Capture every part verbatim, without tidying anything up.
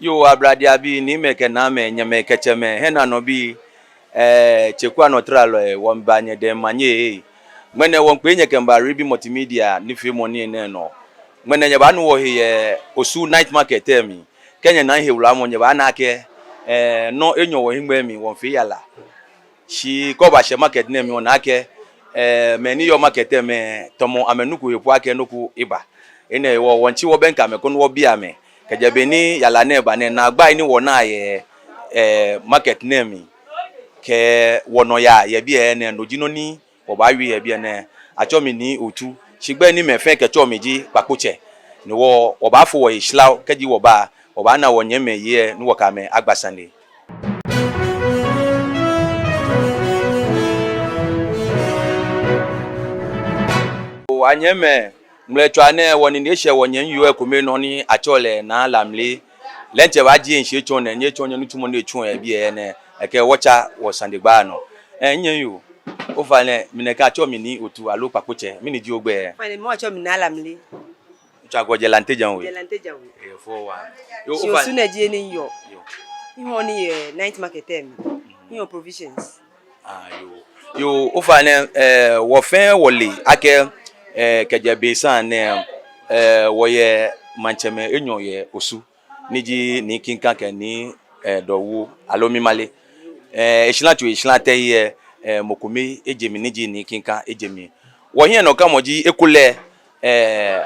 Yoo, ablade abii, niimɛi kɛ naamɛi, nyɛmɛi kɛ tsɛmɛi, hiɛnɔbii, eh, tseku anɔtralɔi, wɔmiiba nyɛdɛŋ omanye. Ŋmɛnɛ wɔmiikpee nyɛ kɛmiiba Ribi Multimedia nifeemɔ nɛɛ nɔ. Ŋmɛnɛ nyɛbaanu wɔhe yɛ Osu night market lɛ mli. Kɛ nyɛna mihe wlamɔ, nyɛbaana akɛ, eh, nɔ enyɔ wɔhiŋmɛi mli wɔmiifee yara. Shi kɛ obashɛ market nɛɛ mli, obaana akɛ, eh, mɛi ni yɔɔ market lɛ mli, tamɔ amɛnuko he po akɛ nɔ ko eba. Enɛ hewɔ wɔmiitsi wɔbɛŋkɛ amɛ koni wɔbi amɛ. Kɛjɛ be ni yara nɛɛ ba nɛɛ, naagbai ni wɔna yɛ, eh, market nɛɛ mli kɛ wɔnɔyaa yɛ biɛ nɛɛ, no ji nɔ ni wɔbaawie yɛ biɛ nɛɛ. Atsɛɔ mi Nii Otu. Shi gbɛi ni mɛi fɛɛ kɛtsɛɔ mi ji Kpakpotsɛ. Ni wɔ, wɔbaafo wɔhe shalao, kɛji wɔba, wɔbaana wɔnyɛmimɛi yei ni wɔkɛ amɛ agba sane. Oo, anyɛmimɛi, ŋmlɛtswaa nɛɛ wɔnine eshɛ wɔnyɛmi yoo lɛ kome nɔ ni atsɛɔ lɛ Naa Lamle. Lɛ diɛŋtsɛ baajie shishi etsɔɔ nyɛ, ni etsɔɔ nyɛ nitsumɔ ni etsuɔ yɛ biɛ nɛɛ, kɛ wɔtsa wɔsanegbaa nɔ. Eh, nyɛmi yoo, ofainɛ, mi nɛkɛ atsɛɔ mi Nii Otu aloo Kpakpotsɛ, mɛni ji ogbɛi? Ofainɛ, mi atsɛɔ mi Naa Lamle. Otswa kɛ Jelante Janwe. Jelante Janwe. Eh, four one. Yoo, shi ofainɛ, Osu nɛɛ ji he ni miyɔɔ. Yoo. Mihɔɔ nii yɛ night market lɛ mli. Mihɔɔ provisions. Ah, yoo. Yoo, ofainɛ, eh, wɔ fɛɛ wɔle akɛ, eh, kɛjɛ be saŋŋ nɛɛ, eh, wɔyɛ maŋtsɛmɛi enyɔ yɛ Osu, ni ji Nii Kinka kɛ Nii, eh, Dowuo, aloo mimale. Eh, eshara tsu, eshara tɛ lɛ, eh, mɔ kome eje mli ni ji Nii Kinka eje mli. Wɔhiɛnɔkamɔ ji ekolɛ, eh,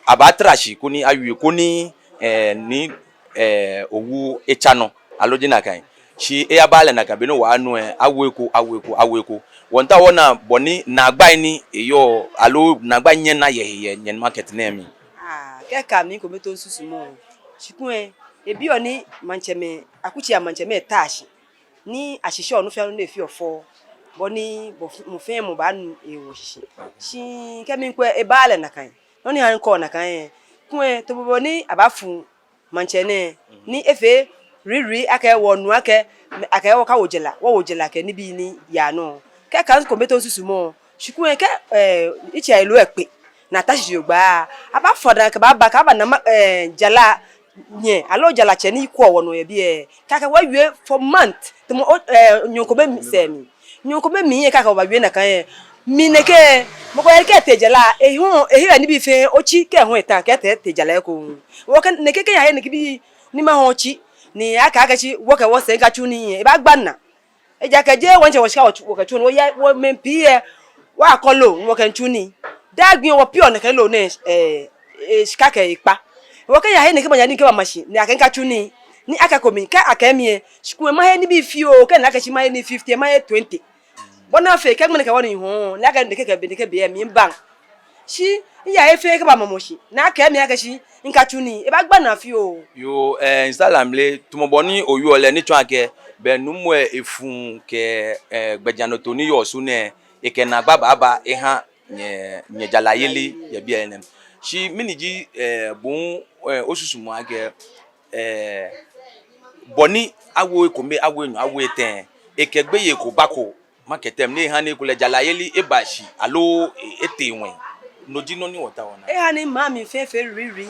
abaatara shi koni awie koni, eh, Nii, eh, Owuo etsa nɔ, aloo jeee nakai? Shi eyaba lɛ nakai, be ni wɔnu lɛ, awo eko, awo eko, awo eko. Wɔmiitao wɔna bɔ ni naagbai ni eyɔɔ, aloo naagbai nyɛna yɛ he yɛ nyɛ market nɛɛ mli. Ah, kɛ eka mi kome too misusumɔ. Shi kulɛ, ebiɔ ni maŋtsɛmɛi, akutsei amaŋtsɛmɛi ta shi. Ni ashishiɔ nɔ fɛɛ nɔ ni efeɔ fɛo. Bɔ ni bɔ f-, mɔ fɛɛ mɔ baanu ewo shishi. Shi kɛ mikwɛ, eba lɛ nakai. Nɔ ni ha mikɛɔ nakai lɛ, kulɛ tamɔ bɔ ni abaafu maŋtsɛ nɛɛ, ni efee riri akɛ wɔnu akɛ, akɛ wɔkawo jara, wɔwo jara kɛ nibii ni yaa nɔ. Kɛ eka mi kome too misusumɔ, shi kulɛ kɛ, eh, itsɛ loo ekpe, ni ata shi jogbaŋŋ, abaafo daa kɛbaaba, kɛbaana ma-, eh, jara nyɛ, aloo jaratsɛ ni kwɛɔ wɔnɔ yɛ biɛ, kɛ akɛ wɔ wie for month, tamɔ o, eh, nyɔŋ kome sɛɛ mli. Nyɔŋ kome mli lɛ kɛ akɛ wɔbaawie nakai lɛ, mi nɛkɛ, mɔ ko yɛ ni kɛ etee jara, ehiɔ, ehiɔ nibii fɛɛ otsi kɛ ehiɔ eta, kɛ etee, etee jara ekoŋŋ. Wɔkɛ nɛkɛ kɛ eyahe nibii ni mahɔɔ otsi, ni akɛɛ akɛ shi wɔkɛ wɔsɛɛ mikatsu nii lɛ, ebaagba naa. Ejaakɛ jeee wɔtsɛ wɔshika wɔ, wɔkɛtsu nii, wɔya, wɔmɛi pii lɛ, wɔkɔ loan, wɔkɛtsu nii. Daa gbi wɔpiɔ nɛkɛ loan nɛɛ, eh, eh, shika kɛ ekpa. Wɔkɛ eyahe nɛkɛ manya nii kɛba mashi, ni akɛɛ mikatsu nii. Ni akɛko mi, kɛ akɛɛ mi lɛ, shi kulɛ mahe nibii fioo, kɛ ana akɛ shi mahe nii fifty, mahe twenty. Bɔ ni afee, kɛ ŋmɛnɛ kɛ wɔnii hɔɔ, ni akɛ nɛkɛ kɛ be, nɛkɛ be lɛ miiba. Shi miyahe fɛɛ kɛba mamɔ shi, ni akɛɛ mi akɛ shi mikatsu nii, ebaagba naa fioo. Yoo, eh, Mister Lamle, tamɔ bɔ ni owieɔ lɛ, ni tsɔɔ akɛ, be nuumo lɛ efu kɛ, eh, gbɛjianɔtoo ni yɔɔ Osu nɛɛ, ekɛ naagba baaba eha nyɛ, nyɛ jarayeli yɛ biɛ nɛɛ. Shi mɛni ji, eh, bo, eh, osusumɔ akɛ, eh, bɔ ni awo ekome, awo enyɔ, awo etɛ, ekɛ gbeyei ko bako market lɛ mli ni eha ni ekolɛ jarayeli eba shi aloo e-, etee ŋwɛi. No ji nɔ ni wɔtaoɔ wɔna. Eha ni maŋ mli fɛɛ fee riri.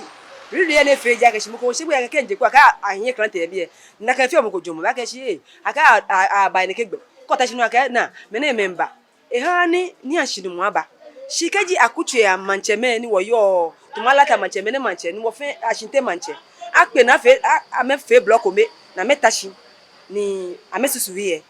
Riri lɛ ni efee ji akɛ shi mɔ ko shi gbɛ akɛ kɛ eje kpo akɛ ahiɛ klante yɛ biɛ. Nakai fɛɛ mɔ ko jɔɔmɔ, ebaakɛɛ shi, eh, akɛ a, a, aba nɛkɛ gbɛ. Kɛ ota shi nɔ akɛ naa, mɛni mɛi ba. Eha ni, ni ashinumɔ aba. Shi kɛji akutsei amaŋtsɛmɛi ni wɔyɔɔ, tamɔ Alata maŋtsɛ, Mɛnɛ maŋtsɛ, ni wɔ fɛɛ Ashinte maŋtsɛ. Akpe ni afee, a, amɛfee blɔ kome, ni amɛta shi, ni amɛsusu he lɛ.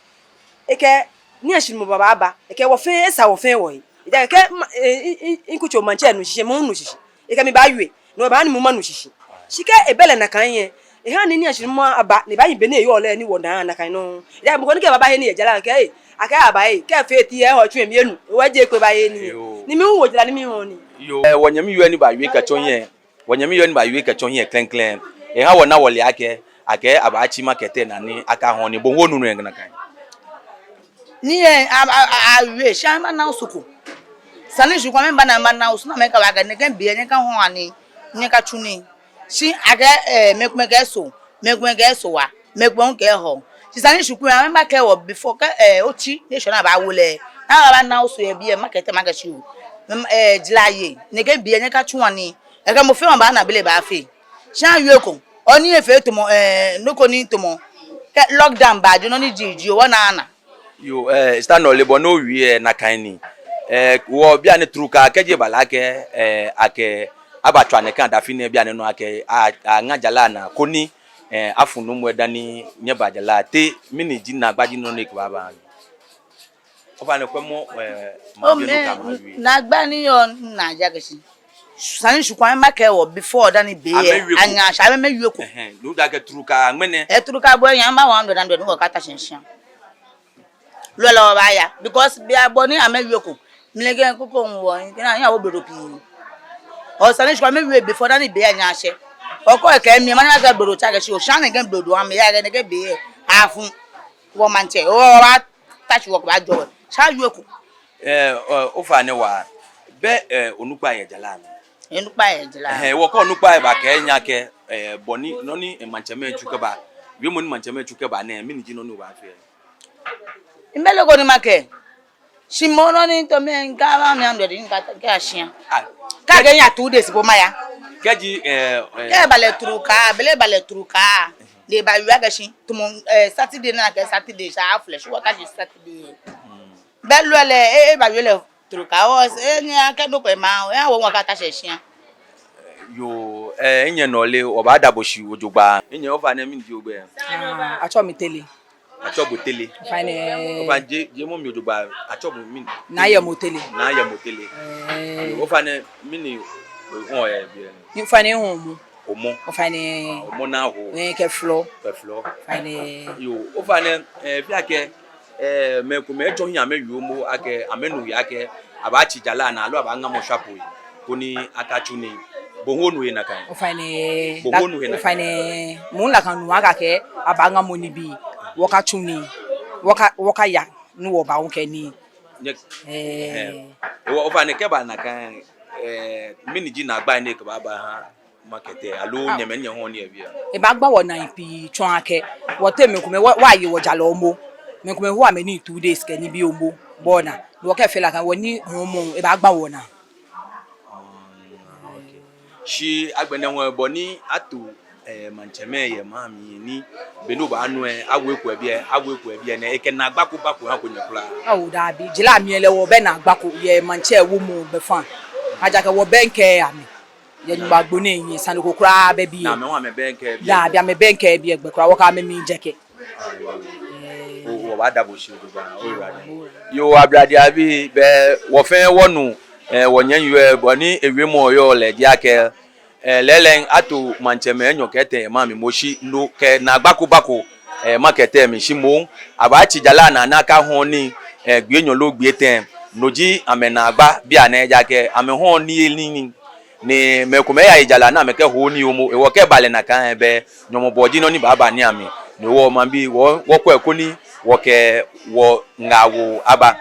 Ekɛ, ni ashinumɔ baaba, ekɛ wɔ fɛɛ, esa wɔ fɛɛ wɔhe. Ejaakɛ, ma, e, i, i, i, kutso maŋtsɛ nu shishi, mɔ nu shishi. Ekɛ mi baawie, ni wɔbaanu mɔ manu shishi. Shi kɛ ebɛ lɛ nakai lɛ, eha ni, ni ashinumɔ aba, ni ebaahi be ni eyɔɔ lɛ ni wɔna nakai nɔŋŋ. Ejaakɛ mɔ ko ni kɛ baba he ni yɛ jara kɛ, eh, akɛ aba, eh, kɛ efee eti, eh, hɔ tsu emi enu, ewa je kpe ba he ni. Yoo. Ni mi hu wo jara ni mihɔɔ nii. Yoo. Eh, wɔnyɛmi yoo ni baawie kɛtsɔ hiɛ, wɔnyɛmi yoo ni baawie kɛtsɔ hiɛ klɛŋklɛŋ. Eha wɔna wɔle akɛ, akɛ abaatsi market lɛ naa ni akahɔɔ nii, bo hu onu nɔ yɛ nakai. Ni yɛ, a, a, a, awie, shi amɛbana Osu ko. Sane shi ko amɛbana, amɛbana Osu ni amɛkɛɛ wɔ akɛ nɛkɛ be lɛ nyɛkahɔɔ nii, nyɛkatsu nii. Shi akɛ, eh, mɛi komɛi kɛɛ so, mɛi komɛi kɛɛ so wa, mɛi komɛi hu kɛɛ hɔ. Shi sane shi ko amɛbakɛɛ wɔ before kɛ, eh, otsi, ni eshɔ ni abaawo lɛ. Ni abana Osu yɛ biɛ, market lɛ makɛɛ shi o. Mm, eh, jara yɛ, nɛkɛ be lɛ nyɛkatsu nii. Ekɛ mɔ fɛɛ mɔ baana be lɛ baafee. Shi awie ko. Ɔ ni efee tamɔ, eh, nɔ ko ni tamɔ. Kɛ lockdown ba, ji nɔ ni ji, ji wɔnaa naa. Yoo, eh, Sister Nɔle, bɔ ni owie lɛ nakai ni. Eh, wɔ bianɛ trukaa kɛji eba lɛ akɛ, eh, akɛ, abatswa nɛkɛ adafi nɛɛ bianɛ nɔ akɛ, a, aŋa jara naa koni, eh, afu nuumo lɛ dani nyɛba jara. Te mɛni ji naagba ji nɔ ni ekɛbaaba? Ofainɛ kwɛmɔ, eh, Ome, mabi nɔ kɛ amɛwie. Naagba ni yɔɔ naa ji akɛ shi, sane shikwa makɛɛ wɔ before dani be lɛ, amɛwie eko. Anyɛ ashɛ amɛwie eko. Ɛhɛɛ, no ji akɛ trukaa ŋmɛnɛ. Eh, trukaa bɔ nyɛ ama one hundred, one hundred ni wɔkata shi shia. Lolo wɔbaaya, because be abɔ ni amɛwie eko. Mile kɛ koko ŋwɔ, kɛ naa, nyɛ awo blodo pii. Ɔ sane shikwa amɛwie before dani be lɛ anyɛ ashɛ. Ɔ kɔ kɛ mi, manyɛ makɛɛ blodo tsa kɛ shi, oshane kɛ blodo amɛya kɛ nɛkɛ be lɛ. Afu. Wɔ maŋtsɛ, ɔ, wɔbaata shi wɔkɛbaajɔɔ wɔ. Shi awie eko. Eh, eh, ofainɛ waa, bɛ, eh, onukpa yɛ jara mli? Onukpa yɛ jara. Ɛhɛɛ, wɔkɛ onukpa lɛ bakɛɛ nyɛ akɛ, eh, bɔ ni, nɔ ni, eh, maŋtsɛmɛi tsu kɛba. Wiemɔ ni maŋtsɛmɛi tsu kɛba nɛɛ, mɛni ji nɔ ni obaafee? Mibɛ lɛ ko ni makɛɛ. Shi moŋ nɔ ni tamɔ mi kɛ amɛ hundred ni kɛya shia. Ah. Kɛ akɛ nya two days po maya. Kɛji, eh, eh. Kɛ eba lɛ trukaa, be lɛ eba lɛ trukaa. Ni ebawie akɛ shi, tamɔ, eh, Saturday naa kɛ Saturday, shi aflɛ shi wɔta shi Saturday. Hmm. Be lɛ lɛ, e, ebawie lɛ trukaa, ɔ, e, ni akɛ nɔ ko ema, e, awɔ wɔkata shi shia. Yoo, eh, Nyɛ Nɔle, wɔbaada bo shi jogbaŋŋ. Nyɛ, ofainɛ mɛni ji ogbɛi? Ah, atsɛɔ mi Tele. Atsɛɔ bo Tele. Ofainɛ. Ofainɛ, je, je mɔ mi jogbaŋŋ, atsɛɔ bo mɛni? Naa Yemo Tele. Naa Yemo Tele. Eh. Ofainɛ, mɛni, hɔɔ yɛ biɛ? Ofainɛ, hɔɔ mɔ. Omɔ. Ofainɛ. Ah, omɔ naa hoo. Eh, kɛ flɔ. Kɛ flɔ. Ofainɛ. Yoo, ofainɛ, eh, fɛɛ akɛ, eh, mɛi komɛi etsɔ hiɛ amɛwie momo akɛ, amɛnu he akɛ, abaatsi jara naa, aloo abaaŋamɔ shwapo lɛ, koni akatsu nii. Bo hu onu he nakai? Ofainɛ. Bo hu onu he nakai? Ofainɛ. Mɔ lɛ kanu akɛ, abaaŋamɔ nibii. Wɔkatsu nii. Wɔka, wɔkaya, ni wɔba wɔkɛ nii. Nyɛ, eh. Eh. Ehewɔ, ofainɛ kɛba nakai, eh, mɛni ji naagba ni ekɛbaaba ha market lɛ, aloo nyɛmɛi nyɛhɔɔ nii yɛ biɛ? Ebaagba wɔnaa pii tsɔ akɛ, wɔteŋ mɛi komɛi, wɔ, wɔye wɔjalɛ momo. Mɛi komɛi hu amɛnii two days kɛ nibii momo. Bɔ ni, wɔkɛfee lɛ akɛ, wɔnii hɔɔmɔ, ebaagba wɔnaa. Mm, okay. Shi agbɛnɛ hu bɔ ni ato, eh, maŋtsɛmɛi yɛ maŋ mli ni, be ni obaanu lɛ, awo eko yɛ biɛ, awo eko yɛ biɛ nɛɛ, ekɛ naagba ko bako hako nyɛ kwraa? Ao, daabi, jara mli lɛ wɔbɛ naagba ko yɛ maŋtsɛ woomɔ gbɛfaŋ. Ejaakɛ wɔbɛŋkɛɛɛ amɛ. Yɛ Nyɔŋmɔ agbo nɛɛ mli, sane ko kwraa bɛ biɛ. Ni amɛ hu amɛbɛŋkɛɛɛ biɛ? Daabi, amɛbɛŋkɛɛɛ biɛ gbɛ kwraa, wɔkɛ amɛ miijɛkɛ. Wɔ, wɔbaada bo shi jogbaŋŋ, oyiwaladɔŋŋ. Yoo, ablade abii, bɛ wɔ fɛɛ wɔnu, eh, wɔnyɛmi yoo lɛ, bɔ ni ewiemɔ yɔɔ lɛ ji akɛ, eh, lɛɛlɛŋ ato maŋtsɛmɛi enyɔ kɛ etɛ yɛ maŋ mli momo shi no kɛ naagba ko bako, eh, market lɛ mli shi moŋ, abaatsi jara naa ni akahɔɔ nii, eh, gbii enyɔ loo gbii etɛ. No ji amɛnaagba bianɛ ejaakɛ amɛhɔɔ nii yeli nii. Ni mɛi komɛi yaye jara ni amɛkɛhoɔ nii momo, ehewɔ kɛ eba lɛ nakai lɛ, bɛ nyɔmɔwoo ji nɔ ni baaba nii amli. No hewɔ maŋbii, wɔ, wɔkwɛ koni wɔkɛ wɔŋaawoo aba.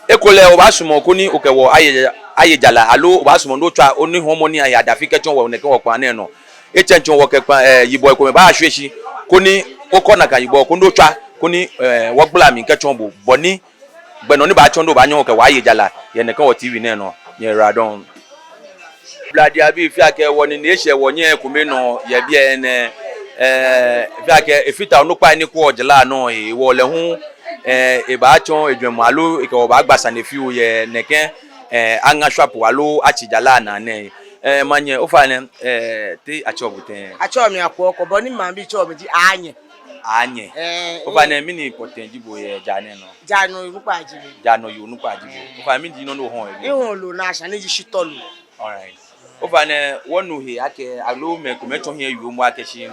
Ekolɛ obaasumɔ koni okɛ wɔ aye, aye jara, aloo obaasumɔ ni otswa onihɔɔmɔ nii ahe adafi kɛtsɔ wɔ nɛkɛ wɔkpaa nɛɛ nɔ? Etsɛŋ tsɔ wɔkɛ kpaa, eh, yibɔi komɛi baashwie shi, koni okɔ nakai yibɔ, koni otswa, koni, eh, wɔgbala mli kɛtsɔɔ bo, bɔ ni gbɛ nɔ ni baatsɔ ni obaanyɛ okɛ wɔ aye jara yɛ nɛkɛ wɔ T V nɛɛ nɔ. Nyɛyiwaladɔŋŋ. Ablade abii, fɛɛ akɛ wɔnine eshɛ wɔnyɛ kome nɔ yɛ biɛ nɛɛ, eh, fɛɛ akɛ efata onukpai ni kwɛɔ jara nɔ he, ehewɔ lɛ hu, eh, ebaatsɔ ejwɛŋmɔ aloo ekɛ wɔ baagba sane fioo yɛ nɛkɛ, eh, aŋa shwapo aloo atsi jara naa nɛɛ. Eh, manyɛ, ofainɛ, eh, te atsɛɔ bo tɛŋŋ? Atsɛɔ mi Akuɔkɔ, bɔ ni maŋbii tsɛɔ mi ji Aanyɛ. Aanyɛ. Eh, ofainɛ, mɛni pɔtɛɛ ji bo yɛ jara nɛɛ nɔ? Jara nɔ yoo onukpa ji mi. Jara nɔ yoo onukpa ji bo. Ofainɛ, mɛni ji nɔ ni ohɔɔ yɛ biɛ? Mihɔɔ loo ni ashɛ ni ji shitɔ loo. All right. Ofainɛ, wɔnu he akɛ, aloo mɛi komɛi tsɔ hiɛ yoomo akɛ shi,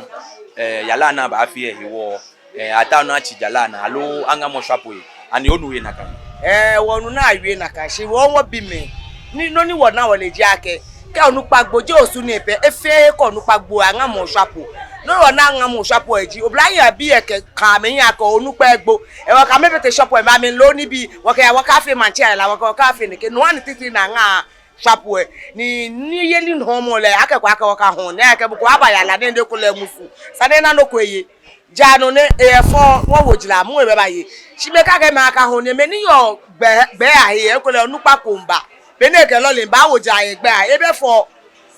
eh, jara naa baafee ehewɔ, eh, ataoɔ ni atsi jara naa, aloo aŋamɔ shwapo lɛ. Ani onu he nakai? Eh, wɔnu ni awie nakai, shi wɔ wɔbi mɛi. Ni nɔ ni wɔna wɔle ji akɛ, kɛ onukpa gbo, jeee Osu nɛɛ pɛ, efeɔ he kɛ onukpa gbo, aŋamɔɔ shwapo. Nɔ ni wɔna aŋamɔɔ shwapo lɛ ji, oblahii abii lɛ kɛɛ amɛhiɛ akɛ onukpa egbo. Ehewɔ kɛ amɛfite shop lɛ mli, amɛloo nibii, wɔkɛya wɔkɛfee maŋtsɛ lɛ, wɔkɛ, wɔkɛfee nɛkɛ, no hewɔ ni titri ni aŋaa shwapo lɛ. Ni, niyeli hɔɔmɔ lɛ, akɛko akɛ wɔkahɔɔ, ni akɛ mɔ ko aba jara nɛɛ ni ekolɛ emusu, esa ni ena nɔ ko eye. Jara nɔ nɛɛ, efɔŋ, wɔwo jara, mɔ ebaaye. Shi be kɛ akɛ mɛi akahɔɔ nii, mɛi ni yɔɔ gbɛ, gbɛ ahe, ekolɛ onukpa ko miiba. Be ni ekɛ lɔle baawo jara yɛ gbɛ ahe, ebɛ fɔŋ.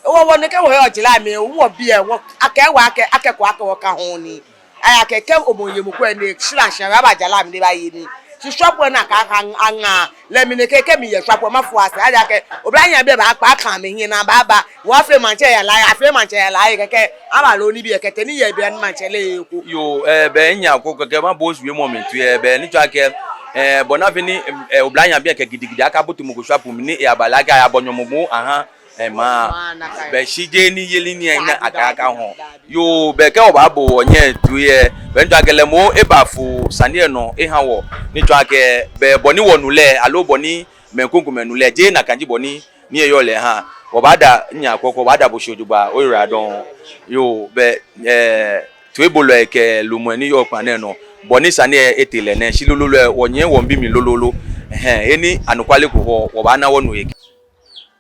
Wɔ, wɔ nɛkɛ wɔyɔɔ jara mli, wɔ biɛ, wɔ, akɛ wɔ, akɛ, akɛ ko, akɛ wɔkã ho nii. Aya kɛ, kɛ omɔ ye mɔ ko ni shila shia, aba jara mli ni ebaye nii. Shi shwapo na ka, ka, aŋa, lɛ mli nɛkɛ, kɛ miye shwapo mafo asɛɛ, aya kɛ, oblahii abii baakpa kã amɛhiɛ ni ababa. Wɔfee maŋtsɛ yara, afee maŋtsɛ yara, kɛkɛ, abaloo nibii kɛtee ni yɛ biɛ ni maŋtsɛ lɛ eko. Yoo, eh, bɛ minyɛ ko kɛkɛ mabo osu yɛ mɔ mli toi, eh, bɛ ni tsɔɔ akɛ, eh, bɔ ni afee ni, eh, oblahii abii kɛ gidigidi akabote mɔ ko shwapo mli ni eyabale akɛ ayabɔ nyɔmɔ mɔ aha, eh, maŋ. Maŋ nakai. Bɛ shi jeee niyeli ni, eh, ni akɛ, akɛ ho. Yoo, bɛ kɛ wɔbabo wɔnyɛ toi, eh, bɛ ni tsɔɔ akɛ lɛ moŋ ebafo sane lɛ nɔ eha wɔ. Ni tsɔɔ akɛ, bɛ bɔ ni wɔnu lɛ, aloo bɔ ni mɛi krokomɛi nu lɛ, jeee nakai ji bɔ ni, ni eyɔɔ lɛ ha. Wɔbaada, minyɛ ko, wɔbaada bo shi jogbaŋŋ, oyiwaladɔŋŋ. Yoo, bɛ, eh, toibolɔi kɛ lumɛi ni yɔɔ kpaa nɛɛ nɔ, bɔ ni sane lɛ etee lɛ nɛɛ, shi lolo lɛ, wɔnyɛɛɛ wɔmiibi mli lolo. Ɛhɛɛ, he ni anɔkwale ko hɔ, wɔbaana wɔnu he.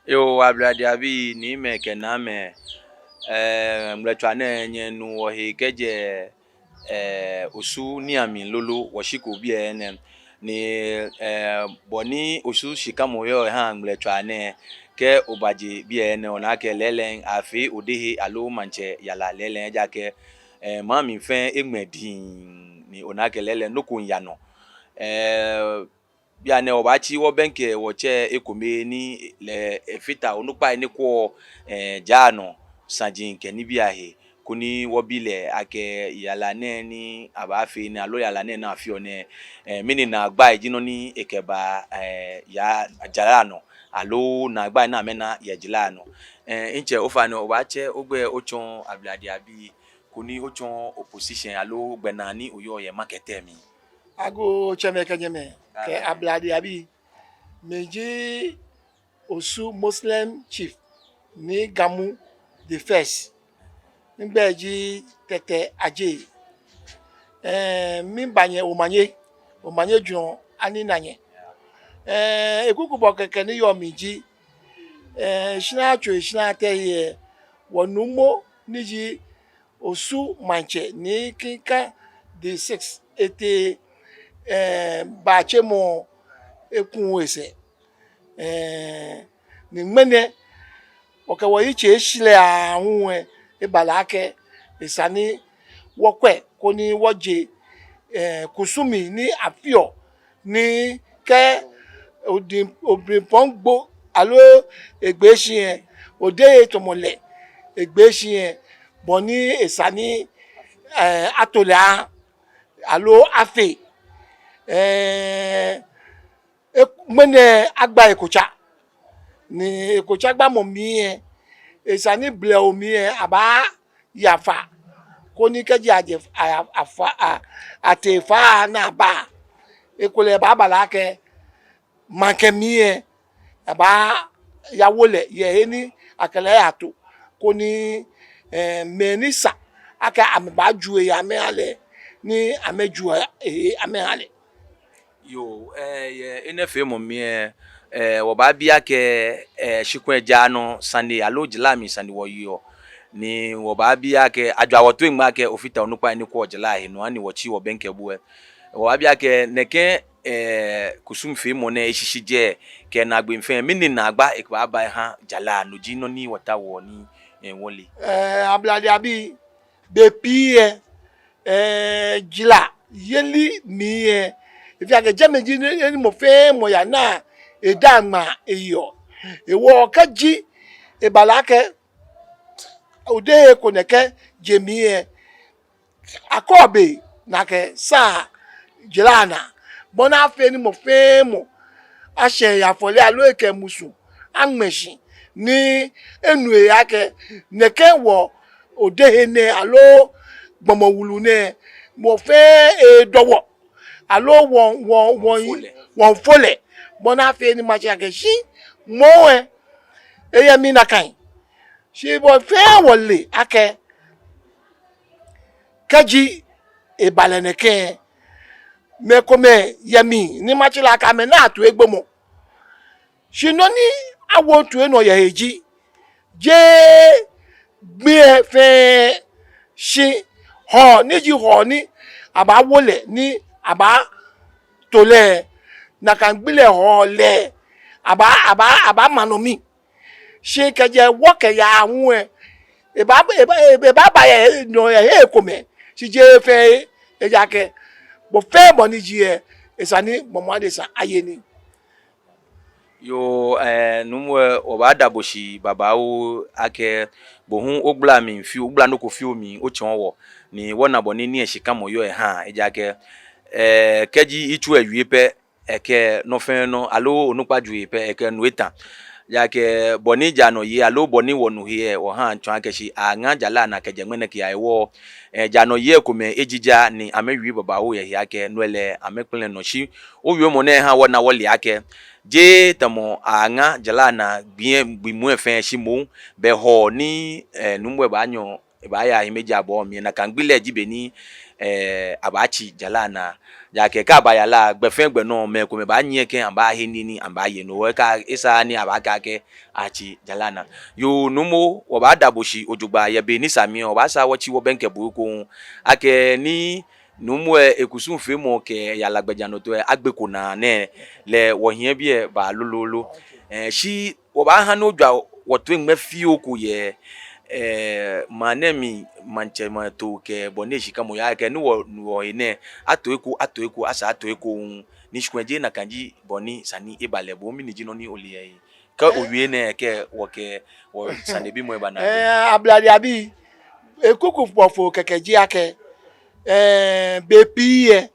Yoo, Ablade abii, niimɛi kɛ naamɛi, eh, ŋmlɛtswaa nɛɛ nyɛnu wɔhe kɛjɛ eh, Osu niiamli lolo wɔshiko biɛ nɛɛ. Ni, eh, bɔ ni Osu shikamɔ yɔɔ eha ŋmlɛtswaa nɛɛ, kɛ obaje biɛ nɛɛ, onaa akɛ lɛɛlɛŋ afee odehe aloo maŋtsɛ yara lɛɛlɛŋ, ejaakɛ, eh, maŋ mli fɛɛ eŋmɛ diŋŋ, ni onaa akɛ lɛɛlɛŋ nɔ ko miiya nɔ. Eh, Bianɛ wɔbaatsi wɔbɛŋkɛ wɔtsɛ ekome ni lɛ efata onukpai ni kwɛɔ, eh, jara nɔ saji kɛ nibii ahe, koni wɔbi lɛ akɛ yara nɛɛ ni abaafee nɛɛ aloo yara nɛɛ ni afeɔ nɛɛ, eh, mɛni naagba ji nɔ ni ekɛba, eh, ya jara nɔ aloo naagba ni amɛna yɛ jara nɔ. Eh, ntsɛ ofainɛ obaatsɛ ogbɛi otsɔɔ Ablade abii koni otsɔɔ o position aloo gbɛnaa ni oyɔɔ yɛ market lɛ mli. Agoo tsɛmɛi kɛ nyɛmɛi kɛ Ablade abii. Miji Osu Muslim chief ni Gamu the first. Migbɛi ji Tɛtɛ Adjei. Eh, miba nyɛ omanye, omanye jurɔ anina nyɛ. Eh, ekuku bɔ kɛkɛ ni yɔɔ mli ji, eh, shina tso, shina tɛ yɛ wɔ numo ni ji Osu maŋtsɛ ni Kinka the sixth etee, eh, baatsemɔ eku esɛɛ. Eh, ni ŋmɛnɛ, wɔkɛ wɔyitsei eshi lɛ aahu lɛ, ebala akɛ esa ni wɔkwɛ koni wɔje, eh, kusumii ni afeɔ ni kɛ odi-, obipɔŋ gbo aloo egbee shi lɛ, odehe tamɔ lɛ egbee shi lɛ, bɔ ni esa ni, eh, ato lɛ aha aloo afee. Eh, e-, ŋmɛnɛ agba ekotsa. Ni ekotsa gbamɔ mli lɛ, esa ni blɛoo mli lɛ abaaye afã. Koni kɛji aje a-, a-, afã, a-, atee fã ni aba, ekolɛ ebaabala akɛ maŋkɛ mli lɛ, abaaya wo lɛ yɛ he ni akɛ lɛ yato. Koni, eh, mɛi ni sa akɛ amɛbaaju he amɛha lɛ, ni amɛju he amɛha lɛ. Yoo, eh, yɛ enɛ feemɔ mli lɛ, eh, wɔbaabi akɛ, eh, shi kulɛ jara nɔ sane aloo jara mli sane wɔyeɔ. Ni wɔbaabi akɛ, ajɔɔ wɔ toi ŋmaa akɛ ofata onukpai ni kwɛɔ jara he nɔ, ani wɔtsi wɔbɛŋkɛ bo lɛ. Wɔbaabi akɛ, nɛkɛ, eh, kusum feemɔ nɛɛ eshishijee kɛ naagbee fɛɛ, mɛni naagba ekɛbaaba eha jara, no ji nɔ ni wɔtaoɔ ni, eh, wɔle. Eh, Ablade abii, bei pii lɛ, eh, jarayeli mli lɛ, efeɔ akɛ jɛmɛ ji he ni mɔ fɛɛ mɔ yana edaaŋ ŋmaa eyeɔ. Hewɔ kɛji ebala akɛ odehe ko nɛkɛ je mli lɛ, akɔɔ be ni akɛsaa jara naa, bɔ ni afee ni mɔ fɛɛ mɔ ashɛ ehe afɔle aloo ekɛ emusuŋ aŋmɛ shi ni enu ehe akɛ nɛkɛ wɔ odehe nɛɛ aloo gbɔmɔ wulu nɛɛ, mɔ fɛɛ edɔ wɔ aloo wɔ, wɔ, wɔ, wɔmiifo lɛ, bɔ ni afee ni mashi akɛ shi mɔ lɛ eyɛ mli nakai. Shi wɔ fɛɛ wɔle akɛ kɛji eba lɛ nɛkɛ, mɛi komɛi yɛ mli ni matsɛ lɛ akɛ amɛnaa toi egbɔmɔ. Shi nɔ ni awoɔ toi nɔ yɛ he ji, jeee gbi lɛ fɛɛ, shi hɔɔ ni ji hɔɔ ni abaawo lɛ ni abaato lɛ, nakai gbi lɛ hɔɔ lɛ abaa, abaa, abaama nɔ mli. Shi kɛjɛ wɔ kɛyaa hu lɛ, ebaa, ebaa, ebaaba yɛ nɔ yɛ he komɛi. Shi jeee fɛɛ, ejaakɛ bɔ fɛɛ bɔ ni ji lɛ, esa ni gbɔmɔ adesa aye nii. Yoo, eh, nuumo lɛ, wɔbaada bo shi babaoo akɛ bo hu ogbala mli fioo, ogbala nɔ ko fioo mli otsɔɔ wɔ, ni wɔna bɔ ni nii lɛ shikamɔ yɔɔ ehaa, ejaakɛ, eh, kɛji yitso lɛ wie pɛ, ekɛ nɔ fɛɛ nɔ, aloo onukpa jue pɛ, ekɛ nu eta. Ejaakɛ bɔ ni ja nɔ yɛ, aloo bɔ ni wɔnu he lɛ, wɔhaa tsɔɔ akɛ shi aŋa jara naa kɛjɛ ŋmɛnɛ kɛyaa hewɔ, eh, ja nɔ yɛ komɛi ejija ni amɛwie babaoo yɛ he akɛ no lɛ amɛkpɛlɛ nɔ shi owiemɔ nɛɛ ha wɔna wɔle akɛ jeee tamɔ aŋa jara naa gbi lɛ, gbi muu lɛ fɛɛ shi moŋ be Hɔɔ ni, eh, nuumo lɛ baanyɔ, ebaaya hiɛmɛiji abɔɔ mli lɛ, nakai gbi lɛ ji be ni, eh, abaatsi jara naa. Ejaakɛ kɛ abaaya lɛ, gbɛ fɛɛ gbɛ nɔ mɛi komɛi baanyiɛ kɛ amɛbaahe nii ni amɛbaaye no hewɔ kɛ esaaa ni abaakɛɛ akɛ atsi jara naa. Yoo, nuumo, wɔbaada bo shi jogbaŋŋ yɛ be ni sa mli lɛ, wɔbaasaa wɔtsi wɔbɛŋkɛ bo ekoŋŋ akɛ ni nuumo lɛ ekusumfeemɔ kɛ eyara gbɛjianɔtoo lɛ agbeko naa nɛɛ lɛ wɔhiɛ biɛ baa lolo. Eh, shi wɔbaaha ni ojwa wɔtoiŋ fioo ko yɛ, eh, maŋ nɛɛ mli maŋtsɛmatoo kɛ bɔ ni eshikamɔ yaa kɛ ni wɔnu wɔhe nɛɛ, ato eko, ato eko, asaa ato eko hu. Ni shi kwɛ jeee nakai ji bɔ ni sane lɛ eba lɛ, bo mɛni ji nɔ ni ole yɛ he? Kɛ owie nɛɛ kɛ wɔkɛ wɔsanebimɔ lɛ aba naagbee. Eh, ablade abii, ekuku bɔfo kɛkɛ ji akɛ, eh, bei pii lɛ,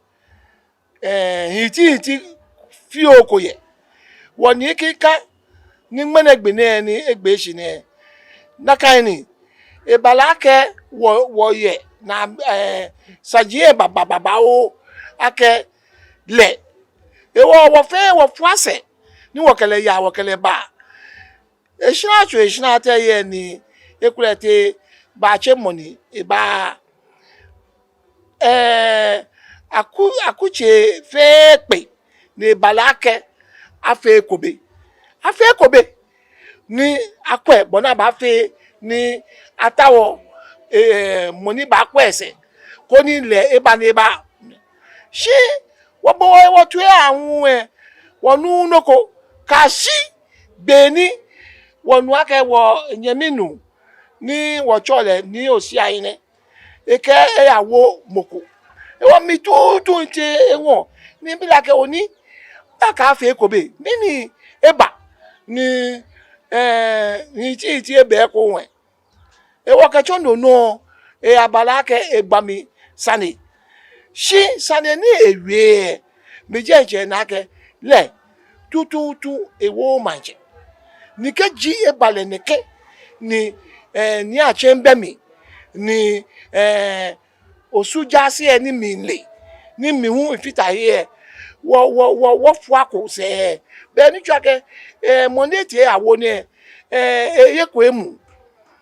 eh, hintihintihenti fioo ko yɛ. Wɔnii kika ni ŋmɛnɛ gbi nɛɛ ni egbee shi nɛɛ, nakai ni eba lɛ akɛ wɔ, wɔyɛ naa, eh, saji lɛ bababaoo akɛ lɛ. Hewɔ wɔ fɛɛ wɔfua sɛɛ ni wɔkɛ lɛ yaa, wɔkɛ lɛ baa. Eshara tso eshara tɛ yɛ ni ekolɛ tee baatsɛ mɔ ni eba. Eh, aku, akutsei fɛɛ kpe ni eba lɛ akɛ afee eko be. Afee eko be ni akwɛ bɔ ni abaafee ni atao, eh, mɔ ni baakwɛ esɛɛ koni lɛ eba ni eba. Shi wɔbɔ wɔ, wɔtoi ahu lɛ, wɔnuuu nɔ ko kɛyashi be ni wɔnu akɛ wɔnyɛmi nuu ni wɔtsɛɔ lɛ Nii Oshiahi nɛɛ, ekɛɛ eyawo mɔ ko. Hewɔ mi tuuntu mitee eŋɔɔ ni mibi lɛ akɛ Onii, bɛ akɛ afee eko be, mɛni eba ni, eh, hintihenti eba ekoŋŋ lɛ? Hewɔ kɛtsɔ no nɔ lɛ, eba lɛ akɛ egba mi sane. Shi sane ni ewie lɛ, mi diɛŋtsɛ mina akɛ lɛ tuuntu ewooo maŋtsɛ. Ni kɛji eba lɛ nɛkɛ ni, eh, ni atsɛ bɛ mi ni, eh, Osu jaase lɛ ni mile, ni mi hu mifata he lɛ, wɔ, wɔ, wɔ, wɔfua ko sɛɛ. Bɛ ni tsɔɔ akɛ, eh, mɔ ni etee eyawo nɛɛ, eh, eye ko emuu.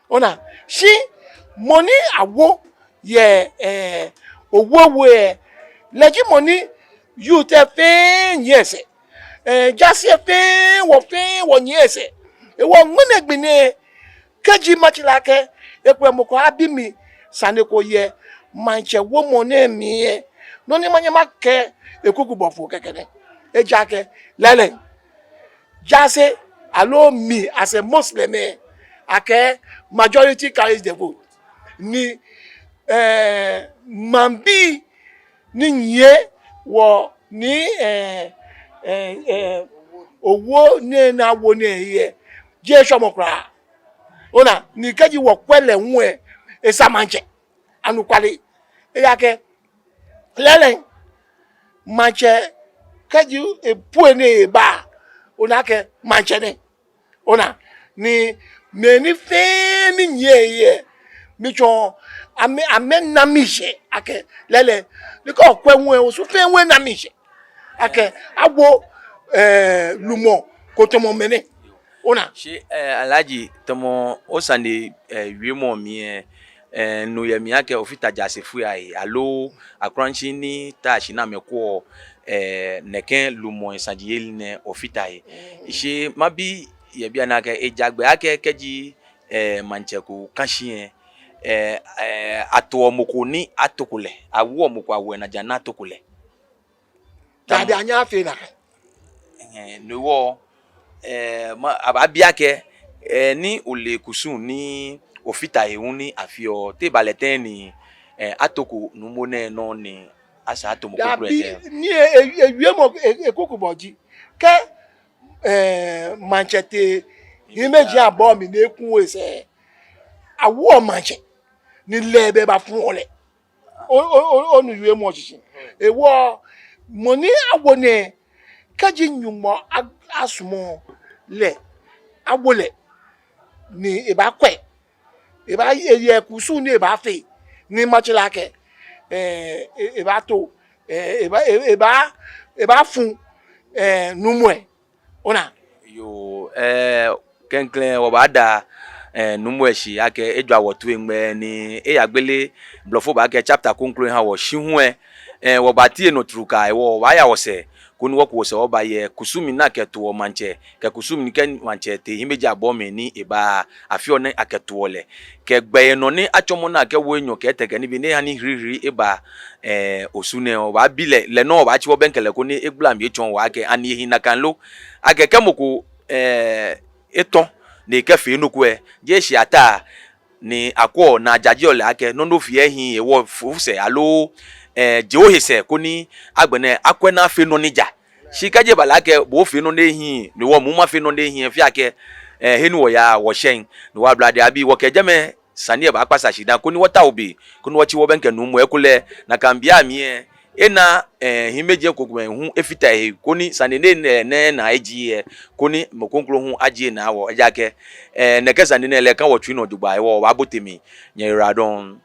Ona, shi mɔ ni awo yɛ, eh, Owo we lɛ, lɛ ji mɔ ni youth lɛ fɛɛ nyiɛ esɛɛ. Eh, jaase lɛ fɛɛ, wɔ fɛɛ wɔnyiɛ esɛɛ. Hewɔ ŋmɛnɛ gbi nɛɛ, kɛji matsɛ lɛ akɛ ekolɛ mɔ ko abi mi sane ko yɛ maŋtsɛ womɔ nɛɛ mli lɛ, nɔ ni manyɛ makɛɛ ekuku bɔfo kɛkɛ nɛ. Ejaakɛ lɛɛlɛŋ, jaase aloo mi as a Muslim lɛ, akɛɛ majority carries the vote. Ni, eh, maŋbii ni nyiɛ wɔ Nii, eh, eh, eh, Owo nɛɛ ni awo nɛɛ lɛ, jeee shwɛmɔ kwraa. Ona, ni kɛji wɔkwɛ lɛ hu lɛ, esa maŋtsɛ. Anɔkwale. Ejaakɛ lɛɛlɛŋ, maŋtsɛ, kɛji epue ni eba, ona akɛ maŋtsɛ nɛ. Ona, ni mɛi ni fɛɛ ni nyiɛ lɛ, mitsɔɔ amɛ, amɛna miishɛɛ akɛ lɛɛlɛŋ, ni kɛ okwɛ hu lɛ, Osu fɛɛ hu ena miishɛɛ akɛ awo, eh, lumɔ ko tamɔ mɛnɛ. Ona. Shi, eh, Alhaji, tamɔ osane, eh, wiemɔ mli lɛ, eh, minu yɛ mli akɛ ofata jaasefoi ahe, aloo akroaŋshi ni ta shi ni amɛkwɛɔ, eh, nɛkɛ lumɔi saji yeli nɛɛ ofata he. Mm. Shi mabi yɛ biɛ nɛɛ akɛ ejagbɛ akɛ kɛji, eh, maŋtsɛ ko ka shi lɛ, eh, eh, atoɔ mɔ ko ni atoko lɛ, awoɔ mɔ ko awoɔ enajiaŋ ni atoko lɛ. Tamɔ, daabi, anyɛɛɛ afee nakai. Ɛhɛɛ, no hewɔ, eh, ma, abaabi akɛ, Ɛɛ, ni ole kusum ni ofata he hu ni afeɔ, te eba lɛ tɛŋŋ ni, ɛɛ, atoko nuumo nɛɛ nɔ ni asa ato mɔ kroko kroko lɛ tɛŋŋ? Dabi, ni e, e, ewiemɔ, e, e, kuku bɔ ji. Kɛ, ɛɛ, maŋtsɛ tee hiimeji abɔ mli ni eku esɛɛ, awoɔ maŋtsɛ, ni lɛ ebaafu lɛ. O, o, o, onu wiemɔ shishi. Ehewɔ, mɔ ni awo nɛɛ, kɛji Nyɔŋmɔ a, asumɔ lɛ, awo lɛ, ni ebaakwɛ. Ebaa, eyɛ kusum ni ebaafee, ni maŋtsɛ lɛ akɛ, ɛɛ, e, ebaato, ɛɛ, ebaa, e, ebaa, ebaafu, ɛɛ, nuumo lɛ. Ona. Yoo, ɛɛ, klɛŋklɛŋ wɔbaada, ɛɛ, nuumo lɛ shi akɛ ejwa wɔ toi ŋmɛnɛ ni eyagbele blɔfo baakɛɛ chapter kroko eha wɔ. Shi hu lɛ, ɛɛ, wɔbaatie nɔ trukaa, ehewɔ wɔbaaya wɔsɛɛ, koni wɔku wɔsɛɛ wɔbaaye kusum ni akɛtoɔ maŋtsɛ, kɛ kusum ni kɛ maŋtsɛ tee hiimeji abɔ mli ni ebaa, afeɔ ni akɛtoɔ lɛ, kɛ gbɛi nɔ ni atsɔmɔ ni akɛwo enyɔ kɛ etɛ kɛ nibii ni eha ni hirihiri eba, ɛɛ, Osu nɛɛ. Wɔbaabi lɛ, lɛ nɔŋŋ wɔbaatsi wɔbɛŋkɛ lɛ koni egbala mli etsɔɔ wɔ akɛ ani ehi nakai lo. Akɛ kɛ mɔ ko, ɛɛ, etɔ ni ekɛfee nɔ ko lɛ, jeee shi ataa ni akwɛɔ ni ajajeɔ lɛ akɛ nɔ ni ofeɔ ehiii, ehewɔ fo sɛɛ aloo, ɛɛ, je ohe sɛɛ koni agbɛnɛ akwɛ ni afee nɔ ni ja. Shi kɛji eba lɛ akɛ bo ofee nɔ ni ehiii, ni wɔ hu mafee nɔ ni ehiii, efeɔ akɛ, ɛɛ, he ni wɔyaa wɔshɛŋ, ni wɔ Ablade abii wɔkɛ jɛmɛ sane lɛ baakpasa shi dani koni wɔtao be, koni wɔtsi wɔbɛŋkɛ nuumo lɛ. Ekolɛ nakai be amli lɛ, ena, ɛɛ, hiimeji krokomɛi hu efata ehe, koni sane nɛɛ, nɛɛ, nɛɛ naa ejie lɛ, koni mɔ kroko hu ajie naa wɔ. Ejaakɛ, ɛɛ, nɛkɛ sane nɛɛ lɛ ka wɔtsui nɔ jogbaŋŋ, ehewɔ wɔbaabote mli. Nyɛyiwaladɔŋŋ.